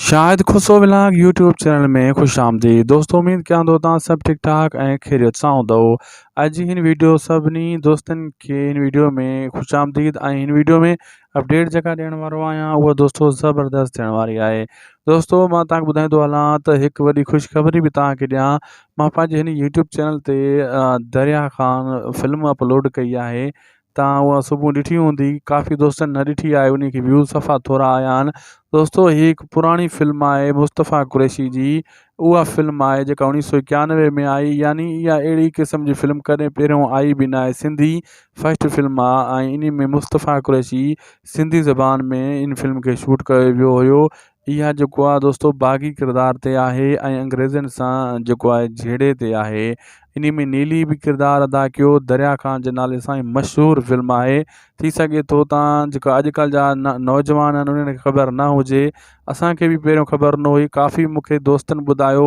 Shahid Khoso vlog YouTube channel ۾ خوش آمديد دوستو اميد ڪيان ٿو توهان سڀ ٺيڪ ٺاڪ ۽ خيريت سان هوندو اڄ جي هن ويڊيو سڀني دوستن کي هن ويڊيو ۾ خوش آمديد ۽ هن ويڊيو ۾ اپڊيٽ جيڪا ڏيڻ وارو آهيان اها دوستو زبردست ٿيڻ واري آهي دوستو مان توهان کي ٻڌائيندو هلان ته هڪ وڏي خوشخبري به توهان کي ڏيان مان پنهنجي هن يوٽيوب چينل تي دريا خان فلم اپلوڊ ڪئي آهي توهان اها صبح ڏٺي هوندي ڪافي دوستن نه ڏٺي آهي انهي کي ويوز صفا ٿورا آيا آهن دوستو هي هڪ پراڻي فلم آهي مصطفيٰ قريشي جي اها فلم آهي جيڪا اوڻيهه سو 91 ۾ آئي يعني اها اهڙي قسم جي فلم ڪڏهن پهريون آئي به نه آهي سنڌي فرسٽ فلم آهي ۽ انهي ۾ مصطفيٰ قريشي سنڌي زبان ۾ ان فلم کي شوٽ ڪيو ويو هيو اها جيڪو آهي دوستو باغي ڪردار تي آهي ۽ انگريزن سان جيڪو آهي جهيڙي تي آهي انهي ۾ نيلي به ڪردار ادا ڪيو دريا خان جي نالي سان مشهور فلم آهي ٿي سگهي ٿو تان جيڪا اڄڪلهه جا نوجوان آهن انهن کي خبر نه هجي اسانکي به پهريون خبر نه هئي ڪافي مونکي دوستن ٻڌايو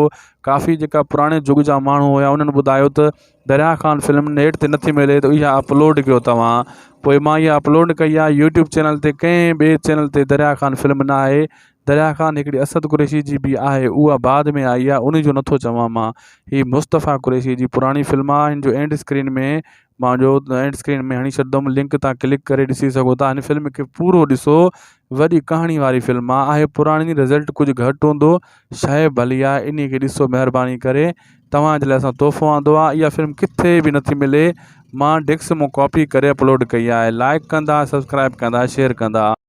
ڪافي جيڪا پراڻي جڳ جا ماڻهو هيا انهن ٻڌايو ته دريا خان فلم نيٽ تي نٿي ملي ته اها اپلوڊ ڪيو توهان پوء مان اها اپلوڊ ڪئي آهي يوٽيوب چينل تي ڪنهن ٻئي چينل تي دريا خان فلم نه آهي دريا خان هڪڙي اسد قريشي جي به آهي اها بعد ۾ آئي آهي ان جو نٿو چوان مان هي مصطفيٰ قريشي جي پراڻي فلم آهي هن جو اينڊ اسڪرين ۾ مان جو اينڊ اسڪرين ۾ هڻي ڇڏندم لنڪ تان ڪلڪ ڪري ڏسي سگهو ٿا هن فلم کي پورو ڏسو وڏي ڪهاڻي واري فلم آهي پراڻي رزلٽ ڪجهه گهٽ هوندو شيء ڀلي آهي انهي کي ڏسو مهرباني ڪري توهان جي لاء اسان تحفو آندو آهي اها فلم ڪٿي به نٿي ملي مان ڊڪس مون ڪاپي ڪري اپلوڊ ڪئي آهي لائڪ ڪندا سبسڪرائب ڪندا شيئر ڪندا.